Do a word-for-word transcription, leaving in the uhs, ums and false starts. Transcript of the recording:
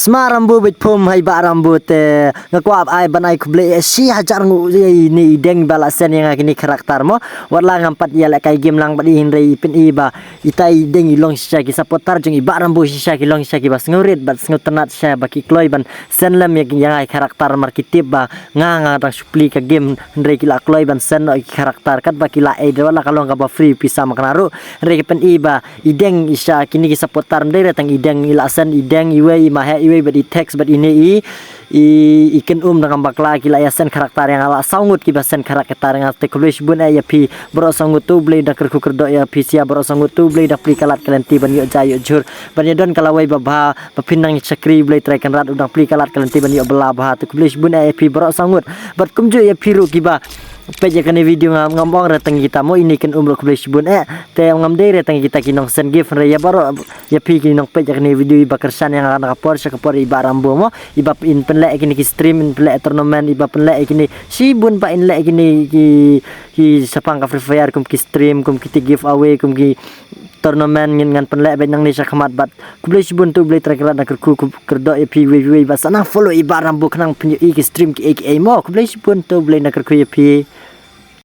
Sma Rambo bit phum hai ba Rambo te nga kwah ai ban ai khublei ïa shi hajar ngut ïa ine i Deng ba la send ïa nga kine character mo. Wat la ngam pat ïa lehkai game lang bad i hynrei i pyni ba ita i Deng i long shisha ki supporter jong i ba Rambo shisha ki long shisha ki ba sngewrit bad sngewtynnat shisha ba ki kloi ban send lem ïa nga i character mar ki tip ba nga nga dang shu plie ka game hynrei ki la kloi ban send noh i character katba ki la ai da wat la ka long kaba free pisa ma kane ruh hynrei ki pyni ba i Deng i sha kine ki supporter ym dei re tang i Deng i la send i Deng iwei i Maheh iwei bad i Tex bad ine i i i Kynum da ngam bakla ki la ïa send character ïa nga la saw ngut kiba send character ïa nga te khublei shibun eh ïa phi baroh saw ngut to U Blei da kyrkhu kyrdoh ïa phi sia baroh saw ngut to U Blei da plie ka lad ka lynti ban ïoh jai ïoh jhur ban ïa don ka lawei ba bha ba phin nang shakri U Blei Trai Kynrad u dang plie ka lad ka lynti ban ïoh bylla bha te khublei shibun eh ïa phi baroh saw ngut bad kumjuh ïa phi ruh kiba peit ïa kane video ngam ngam ong re tang kita mo ine Kynum ruh khublei shibun eh te ngam dei re tang kita ki nong send gift re ïa baroh ïa phi ki nong peit ïa kane video iba kyrshan ïa nga na ka por sha ka por iba Rambo mo iba in pynleh ïa kine ki stream in pynleh tournament iba pynleh ïa kine shibun ba in leh ïa kine ki ki shaphang ka Free Fire kum ki stream kum ki te giveaway kum ki tournament ngin ngan pynleh bad nangne sha khmat bad khublei shibun to U Blei Trai Kynrad na kyrkhu kyrdoh ïa phi wei wei ba sa nang follow iba Rambo khnang pynïoh ïa ki stream ki A K A mo khublei shibun to U Blei na kyrkhu ïa phi.